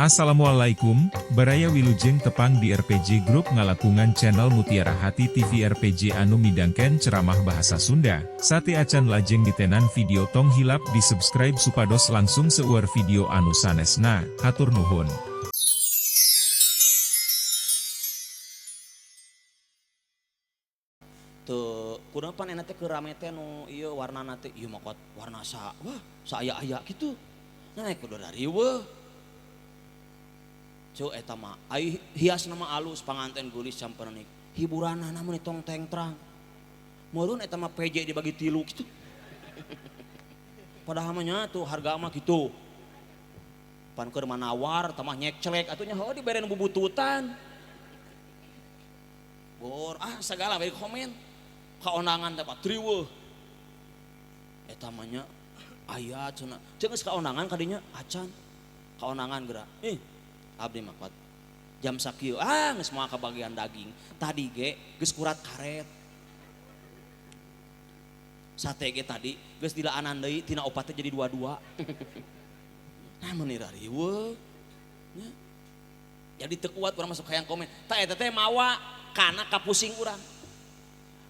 Assalamualaikum, Baraya Wilujeng tepang di RPG Group ngalakungan channel Mutiara Hati TV RPG anu midangken ceramah bahasa Sunda. Sate acan lajeng ditenan video tong hilap di subscribe supados langsung seueur video anu sanesna, hatur nuhun. Teu kunaon pan enak teh keur rame teh nu ieu warnana teh ieu mah kuat warna sa wah saaya-aya kitu. Nah kudu riweuh. Ceu eta mah ai hiasna mah alus panganten geulis campernik. Hiburanana mah tong tengtrang. Meureun eta mah PJ dibagi tilu kitu. Padahal mah nya tuh harga mah kitu. Pan keur manawar tamah nyekcelek atuh nya heuh dibere nu bubututan. Bor ah segala we komen. Kaondangan teh riweuh. Eta mah nya aya cenah. Ceuk geus kaondangan kadinya acan. Kaondangan geura. Ih, abdi mah kuat. Jam sakieu ah geus moal kabagian daging. Tadi ge geus kurat karet. Sate ge tadi geus dilaanan deui tina opat teh jadi dua-dua. Nah meuni riweuh. Nya. Jadi teu kuat urang masuk hayang komen. Tah eta teh mawa kana kapusing urang.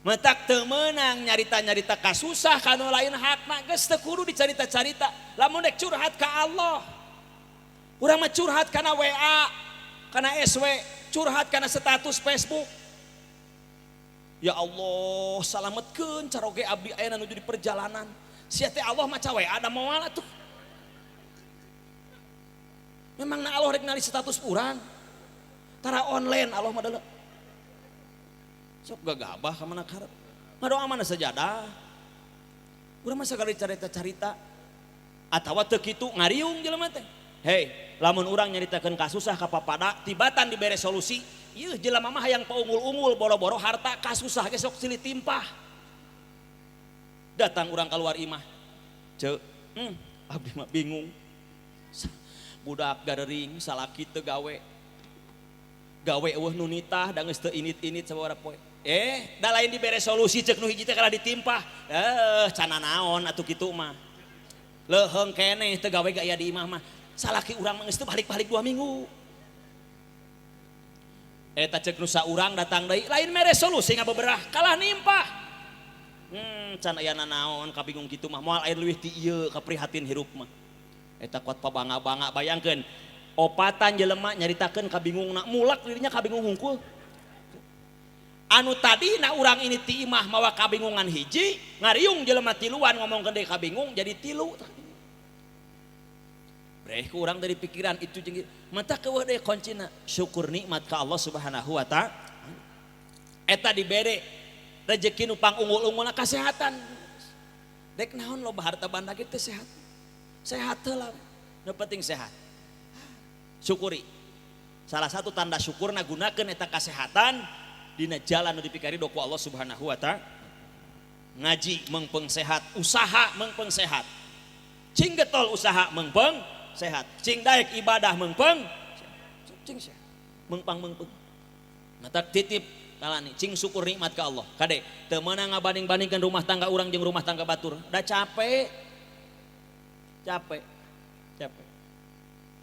Metak teu meunang nyarita-nyarita kasusah kanu lain hakna geus teu kudu dicarita-carita. Lamun dek curhat ka Allah. Urang mah curhat kana WA, kana SW, curhat kana status Facebook. Ya Allah, salametkeun caroge abdi ayeuna nuju di perjalanan. Sia teh Allah maca WA da moal atuh. Memang na Allah rek nali status urang. Tara online Allah mah deuleu. Sok gagabah ka mana karep. Ngadoa mana sajadah. Urang mah sagala carita-carita atawa teu kitu ngariung jelema teh. Hei, lamun urang nyaritakeun kasusah ka papada tibatan dibere solusi, ieu jelema mah hayang paunggul-unggul boro-boro harta kasusah ge sok silih timpah. Datang urang keluar imah. Ceu, abdi mah bingung. Budak garering salaki teu gawe. Gawe eueuh nu nitah da geus teu init-init sabaraha poe. Da lain dibere solusi ceuk nu hiji teh kalah ditimpah. Cana naon atuh kitu mah. Leuheung keneh teu gawe ge aya di imah mah. Salaki urang mah geus teu balik-balik 2 minggu. Eta ceuk nu saurang datang deui lain mere solusi ngabeberah kalah nimpah. Can aya nanaon kabingung kitu mah moal aya leuwih ti ieu kaprihatin hirup mah. Eta kuat pabangga-bangga bayangkeun opatan jelema nyaritakeun kabingungna mulak dirinya kabingung hungkul. Anu tadina urang ini ti imah mawa kabingungan hiji ngariung jelema tiluan ngomongkeun deui kabingung jadi tilu. Breh ku urang dari pikiran itu jeung mata keueuh deui kuncina syukur nikmat ka Allah Subhanahu wa taala. Eta dibere rezeki nu pangunggul-unggulna kasehatan. Dek naon loba harta banda ge teh sehat. Sehat heula. Nu penting sehat. Syukuri. Salah satu tanda syukurna gunakeun eta kasehatan dina jalan nu dipikari ku Allah Subhanahu wa taala. Ngaji mengpeng sehat, usaha mengpeng sehat. Cing getol usaha mengpeng sehat, cing daek ibadah mengpeng cing sehat. Mengpang mengpeng. Mata titip kalani cing syukur nikmat ka Allah. Kade teu meunang ngabanding-bandingkeun rumah tangga urang jeung rumah tangga batur. Da capek. Capek. Capek.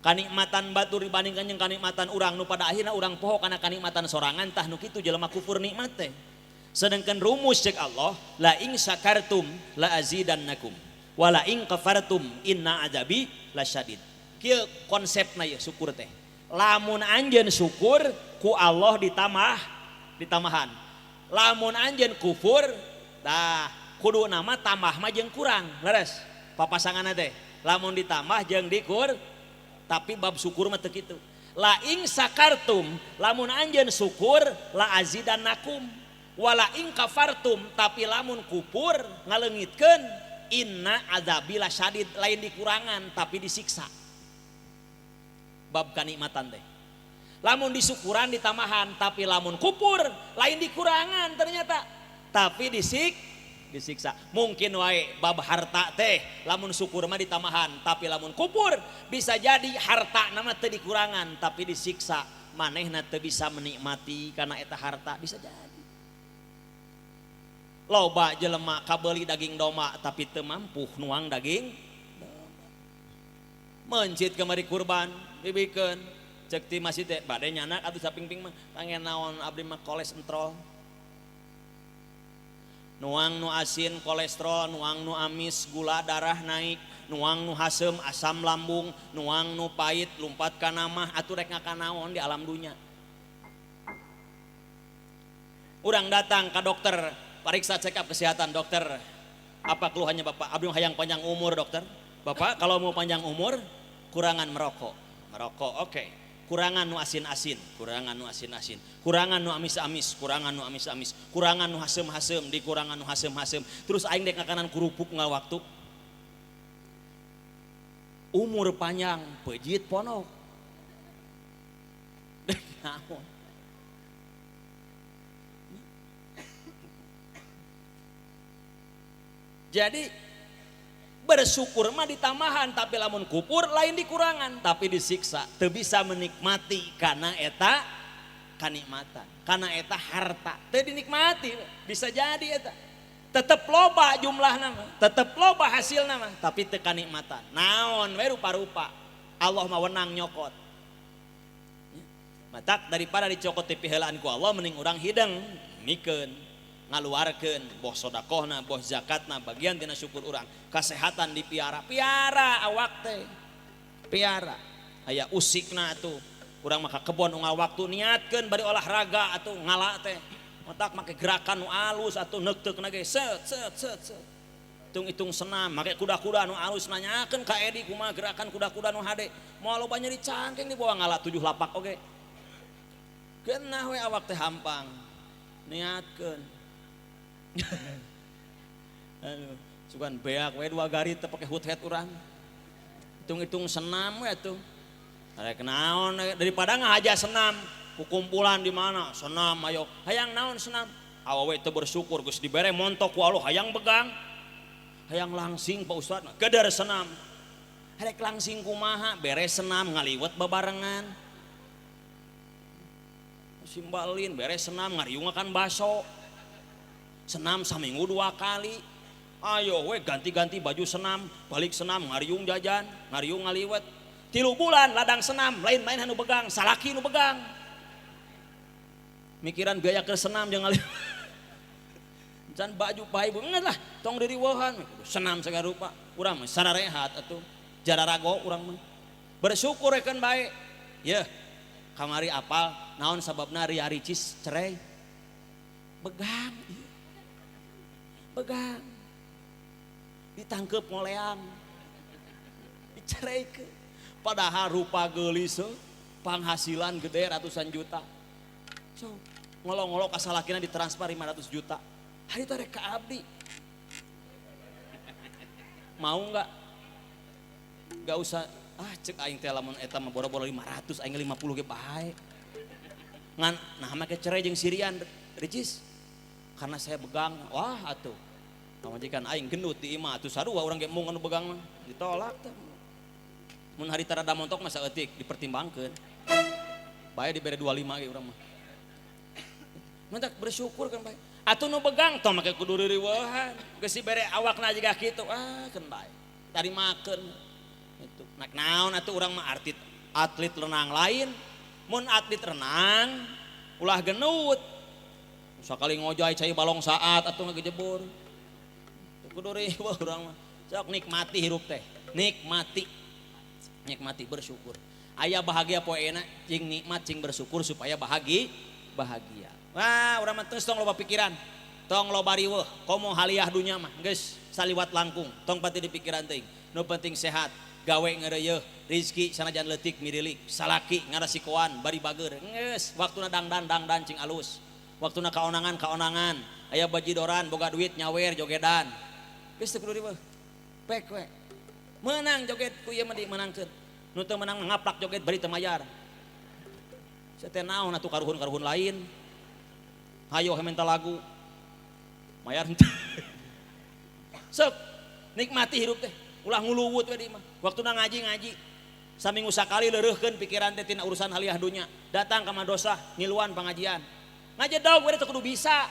Kanikmatan batur dibandingkan jeung kanikmatan urang nu pada akhirna urang poho kana kanikmatan sorangan tah nu kitu jelema kufur nikmat teh. Sedangkan rumus cek Allah la in syakartum la azidannakum wa la in kafartum inna azabi lasyadid. Kieu konsepna ieu syukur teh. Lamun anjeun syukur ku Allah ditambah ditambahan. Lamun anjeun kufur tah kudu nama tambah mah jeung kurang. Leres papasanganna teh. Lamun ditambah jeung dikur tapi bab syukur mah teu kitu. La in sakartum lamun anjeun syukur la azidannakum wa la in kafartum tapi lamun kufur ngaleungitkeun inna azabi lasyadid lain dikurangan tapi disiksa. Bab kanikmatan teh. Lamun disyukuran ditambahan tapi lamun kufur lain dikurangan ternyata tapi disiksa. Mungkin wae bab harta teh lamun syukur mah ditambahan tapi lamun kufur bisa jadi harta nama teu dikurangan tapi disiksa manehna teu bisa menikmati karena eta harta bisa jadi. Loba jelema kabeuli daging domba tapi teu mampu nuang daging domba. Mencit kamari kurban dibikeun cek ti masjid teh bade nyanak atuh sapingping mah pangen naon abdi mah kolesterol. Nuang nu asin kolesterol, nuang nu amis gula darah naik, nuang nu hasem asam lambung, nuang nu pahit lumpat kana mah atuh rek ngakanaon di alam dunya. Urang datang ke dokter, periksa check up kesehatan dokter. Apa keluhannya Bapak? Abdi hayang panjang umur dokter. Bapak kalau mau panjang umur kurangan merokok. Merokok oke. Okay. Kurangan nu asin-asin, kurangan nu asin-asin, kurangan nu amis-amis, kurangan nu amis-amis, kurangan nu hasem-hasem, dikurangan nu hasem-hasem. Terus aing dek ngakanan kerupuk ngal waktu. Umur panjang, pejit ponok. Dek naon. Jadi bersyukur mah ditambahan, tapi lamun kupur lain dikurangan, tapi disiksa, teu bisa menikmati karena eta kanikmatan, karena eta harta, teu dinikmati, bisa jadi eta. Tetep loba jumlahna mah, tetep loba hasilna mah, tapi teu kanikmatan. Naon we rupa-rupa, Allah mah wenang nyokot. Matak daripada dicokot ti piheulaan ku Allah mending urang hideng, mikeun. Ngaluarkeun boh sodakohna, boh zakatna, bagian tina syukur urang. Kesehatan dipiara, piara awak teh. Piara. Aya usikna atuh. Urang mah ka kebon unggal waktu niatkeun bari olahraga atuh ngala teh. Otak make gerakan nu alus atuh neukteukna ge set set set set. Hitung-hitung senam, make kuda-kuda nu alus nanyakeun ka Edi kumaha gerakan kuda-kuda nu hade. Moal loba nyeri cangkeng dibawa ngala 7 lapak oge. Geunah we awak teh hampang. Niatkeun. Aduh, sugan beak we 2 garit teh pake hood head urang. Hitung-hitung senam we atuh. Arek naon daripada ngahaja senam, kukumpulan di mana senam ayo hayang naon senam. Awewe teu bersyukur geus dibere montok ku Allah hayang begang. Hayang langsing Pak Ustad gedar senam. Arek langsing kumaha beres senam ngaliwet babarengan. Simbalin beres senam ngariungakan baso. Senam saminggu 2 kali. Ayo we ganti-ganti baju senam, balik senam ngariung jajan, ngariung ngaliwet. 3 bulan ladang senam, lain main anu begang, salaki nu begang. Mikiran biaya ke senam jeung ngaliwet. Can baju pae beungeut lah, tong diriweuhan. Senam sagala rupa, urang mah sararehat atuh. Jararago urang mah. Bersyukur rekan bae. Yeuh, kamari apal naon sababna Ria Ricis cerai? Begang. Begang. Ditangkep ngoleang. Diceraikan. Padahal rupa geulis panghasilan gede ratusan juta. So, ngolong-ngolong kasalakina ditransfer 500 juta. Hari tarik ke abdi. Mau enggak? Enggak usah. Ah, cek aing teh lamun eta mah boro-boro 500 aing 50 ge bae. Ngan nah make cerai jeung Sirian Ricis. Karena saya begang, wah atuh. Pamajikan aing gendut di imah atuh sarua urang ge mung anu begang mah ditolak teh. Mun hari tarada montok mah saeutik dipertimbangkeun. Bae dibere 25 ge urang mah. Mantak bersyukur kan bae. Atuh nu begang tong make kudu ririweuhan. Geus dibere awakna jiga kitu, ah keun bae. Tarimakeun. Itu. Naik naon atuh urang mah atlet renang lain. Mun atlet renang ulah genut. Sakali ngojay cai balong saat atuh ngagejebur. Kudu riweuh urang mah. Sok nikmati hirup teh. Nikmati. Nikmati bersyukur. Aya bahagia poena cing nikmat cing bersyukur supaya bahagia. Bahagia. Wah, urang mah geus tong loba pikiran. Tong loba riweuh, komo haliah dunya mah geus saliwat langkung. Tong pati dipikiran teuing. Nu penting sehat, gawe ngeureuyeung, rizki sanajan leutik mirilik, salaki ngarasikoan bari bager. Geus waktuna dangdan dangdan cing alus. Waktuna kaonangan kaonangan, aya bajidoran boga duit nyawer jogedan. Geus teu kudu riweuh. Pek we. Menang joget ku ieu mah dimenangkeun. Nu teu menang ngaplak joget bari teu mayar. Teh naon atuh karuhun-karuhun lain. Hayo minta lagu. Mayar henteu. Sok nikmati hirup teh. Ulah nguluwut we di imah. Waktuna ngaji-ngaji. Saminggu sakali leureuhkeun pikiran teh tina urusan haliah dunya. Datang ka madrasah ngiluan pangajian. Ngajedog we teu kudu bisa.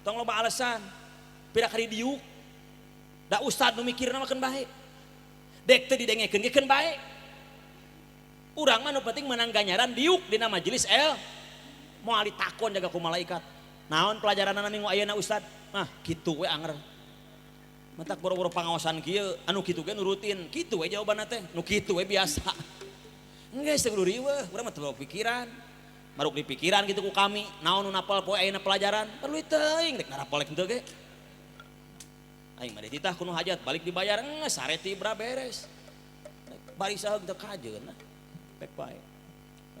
Tong loba alasan. Pira kali diuk. Da ustad nu mikirna mah keun bae. Dek teu didengekeun ge keun bae. Urang mah nu penting menang ganjaran diuk dina majelis el. Moal ditakon jaga ku malaikat. Naon pelajaranna minggu ayeuna Ustad? Mah kitu we anger. Matak boro-boro pangaosan kieu, anu kitu ge nurutin. Kitu we jawabanna teh, nu kitu we biasa. Geus teu kudu riweuh, urang mah teu pikiran. Maruk di pikiran gitu ku kami, naon nu napal poe ayeuna pelajaran, perlu teuing rek narapal rek henteu ge. Aing mah dititah ku nu hajat, balik dibayar geus sare tibra beres. Bari saheug teu kajeun lah. Pek bae.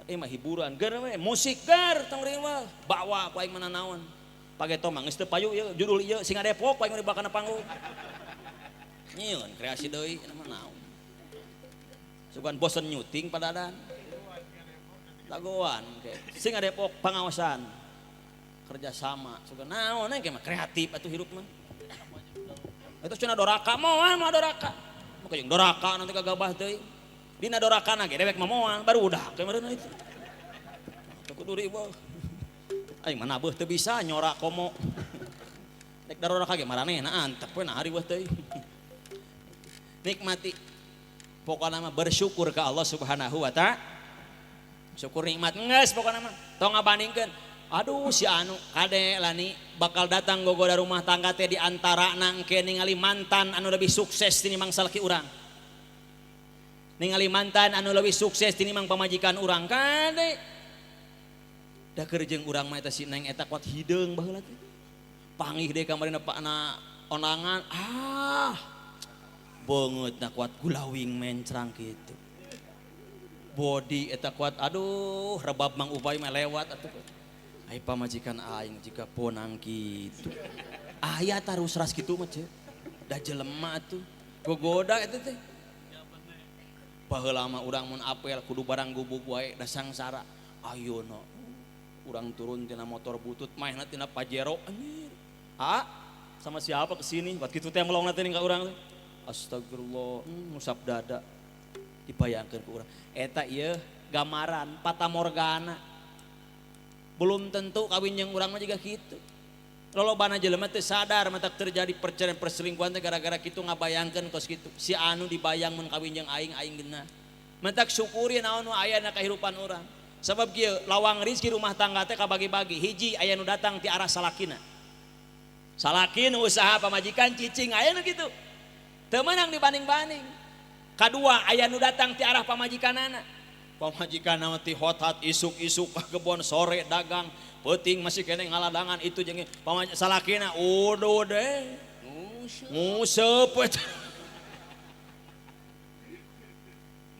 Ieu mah hiburan, ger we musik ger tong riweuh, bawa ku aing mah nanaon. Pageto mah geus teu payu ieu judul ieu Singa Depok ku aing mah dibakana panggung. Nyieun kreasi deui mah naon. Sugan bosen nyuting padadan. Lagoan ke. Singa Depok pangaosan. Kerjasama sugan naon engke mah kreatif atuh hirup mah. Itu cenah doraka moal mah doraka. Mah jeung doraka nanti kagabah teuing. Dina dorakana ge dewek mah moal baru udah ke meureun itu. Teu kudu riweuh. Aing mah nabeuh teu bisa nyorak komo. Rek daroraka ge maranehna antep we nah riweuh teuing. Nikmati. Pokona mah bersyukur ka Allah Subhanahu wa taala. Syukur nikmat geus pokona mah. Tong ngabandingkeun. Aduh si anu kade lani bakal datang gogoda rumah tangga teh di antara nangke ningali mantan anu lebih sukses tinimbang salaki urang. Ningali mantan anu lebih sukses tinimbang pamajikan urang kade. Da keur jeung urang mah eta si neng eta kuat hideung baheula teh. Panggih deui kamarina pakna ondangan, ah beungeutna kuat gulawing mencrang kitu. Body eta kuat aduh rebab Mang Ubay mah lewat atuh. Ai pamajikan aing jika ponang kitu. Aya tarus ras kitu mah ceu. Da jelema atuh. Gogoda eta teh. Baheula mah urang mun apel kudu barang gubug wae da sangsara. Ayeuna urang turun tina motor butut maehna tina Pajero anjir. Ah, sama siapa kesini? Buat kitu teh melongna teh ka urang teh. Astagfirullah, ngusap dada. Dibayangkeun ku urang. Eta ieu gambaran fata morgana. Belum tentu kawin jeung urang mah jiga kitu. Lolobana jelema teu sadar matak terjadi perceraian perselingkuhan teh gara-gara kitu ngabayangkeun kos kitu. Si anu dibayang mun kawin jeung aing, aing geunah. Matak syukuri naon nu aya na kahirupan urang. Sabab kieu lawang rezeki rumah tangga teh kabagi-bagi. Hiji aya nu datang ti arah salakina. Salaki nu usaha pamajikan cicing aya nu kitu. Teu meunang dibanding-banding. Kadua aya nu datang ti arah pamajikanana. Pamajikan mah ti hotat isuk-isuk ka kebon sore dagang peuting masih kene ngaladangan itu jeung pamajikan salakina uduh deh nguseup we.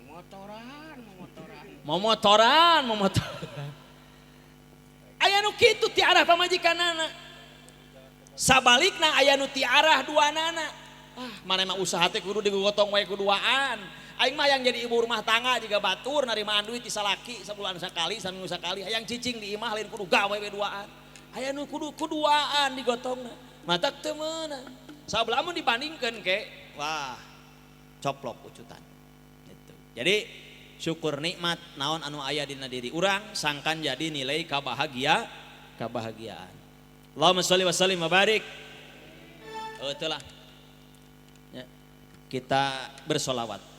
Motoran, motoran. Momotoran, momotoran. Aya nu kitu ti arah pamajikanana. Sabalikna aya nu ti arah duanana. Ah, mana mah usaha teh kudu digotong wae ku duaan. Aing mah yang jadi ibu rumah tangga juga batur narimaan duit ti salaki sabulan sakali, saminggu sakali. Hayang cicing di imah lain kudu gawe we duaan. Aya nu kudu kuduaan digotongna. Matak teu meunang. Sabab lamun dibandingkeun ke, wah, coplok ucutan. Gitu. Jadi syukur nikmat naon anu aya dina diri urang sangkan jadi nilai kebahagiaan. Allahumma sholli wa sallim wa barik. Oh, itulah. Ya. Kita bersolawat.